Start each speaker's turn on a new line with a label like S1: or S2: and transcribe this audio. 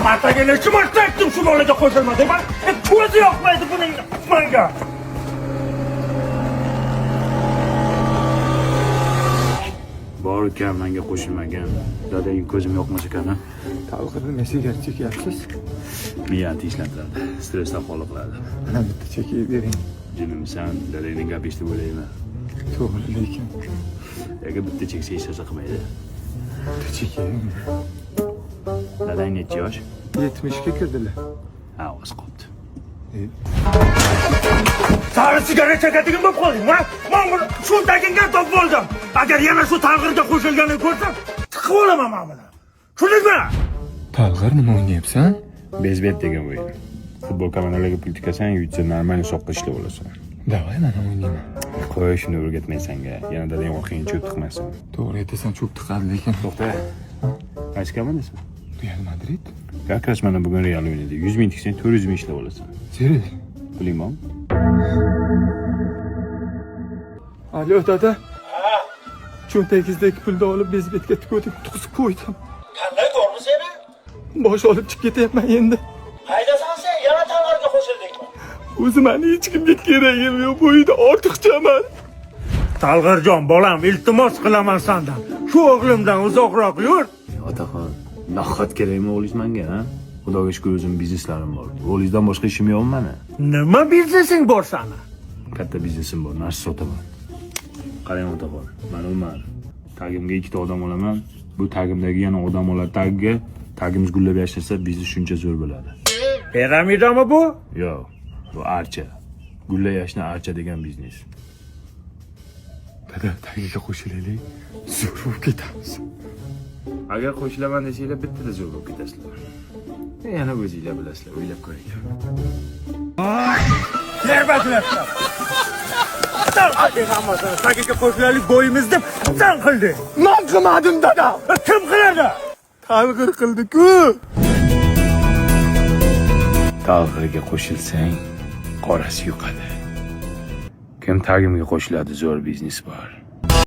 S1: Martaga necha marta aytdim shu bolaga qo'shilma deb. Ko'zi yoqmaydi buning menga.
S2: Bor uka, menga qo'shilmagan. Dadang ko'zim yoqmas ekan, a?
S3: Talg'ir nima sigaret chekyapsiz?
S2: Miyani tinchlantiradi, stressdan xoli qiladi.
S3: Mana bitta chekib bering.
S2: Jinimsan, dadangning gap eshitib o'laymi?
S3: To'g'ri lekin.
S2: Agar bitta cheksa hech narsa qilmaydi.
S3: Bitta chekaymi?
S2: Dadang necha yosh?
S3: 70 ga kirdilar.
S2: Ha, oz qolibdi.
S1: Sari sigaret chekadigan bo'lib qolding, ha? Men buni cho'ntagingdan topib oldim. Agar yana shu Talg'irga qo'shilganini ko'rsam, tiqib olaman men buni. Tushundingmi?
S3: Talg'ir nima o'ynayapsan?
S2: Bezbet degan o'yin. Futbol komandalarga pul tikasan, yutsa normal soqqa ishlab olasan.
S3: Давай mana o'ynayman.
S2: Qo'y, shuni o'rgatmay sanga. Yana dadang orqangga cho'p tiqmasin.
S3: To'g'ri aytasan, cho'p tiqadi lekin.
S2: To'xta. Qaysi komandasan?
S3: Real Madrid?
S2: Как раз mana bugun Real o'ynaydi. 100 ming tiksang 400 ming ishlab olasan.
S3: Seriz.
S2: Puling bormi?
S3: Alo dada. Cho'ntagingizdagi pulni olib bezbetga tikuvdim, tutqizib qo'ydim.
S1: Qanday ko'rmi seni?
S3: Bosh olib chiqib ketyapman endi.
S1: Qaydasan sen? Yana Talg'irga qo'shildingmi?
S3: O'zi mani hech kimga keragim yo'q, bu uyda ortiqchaman.
S1: Talg'irjon bolam, iltimos qilaman sendan. Shu o'g'limdan uzoqroq yur.
S2: Otaxon, nahot kerakmi o'g'lingiz menga, ha? Xudoga shukur o'zim bizneslarim bor. O'g'lingizdan boshqa ishim yo'q mani.
S1: Nima biznesing bor sani?
S2: Katta biznesim bor, narsa sotaman. Qarang otaxon, man Umar. Tagimga ikkita odam olaman. Bu tagimdagi yana odam oladi tagiga. Tagimiz gullab yashnasa, biznes shuncha zo'r bo'ladi.
S1: Piramidami bu?
S2: Yo'q, bu archa. Gullab yashna archa degan biznes.
S3: Dada, tagiga qo'shilaylik. Zo'r bo'lib ketamiz.
S2: Agar qo'shilaman desanglar, bittada zo'r bo'lib ketasizlar. Yana o'zinglar bilasizlar, o'ylab ko'ringlar.
S1: Nerbatlar. Sen qilding hammasini. Tagiga qo'shilaylik bo'yimiz deb sen qilding.
S3: Man qilmadim dada.
S1: Kim qiladi?
S3: Talg'ir qildi-ku.
S2: Talg'irga qo'shilsang, qorasi yuqadi. Kim tagimga qo'shiladi, zo'r biznes bor.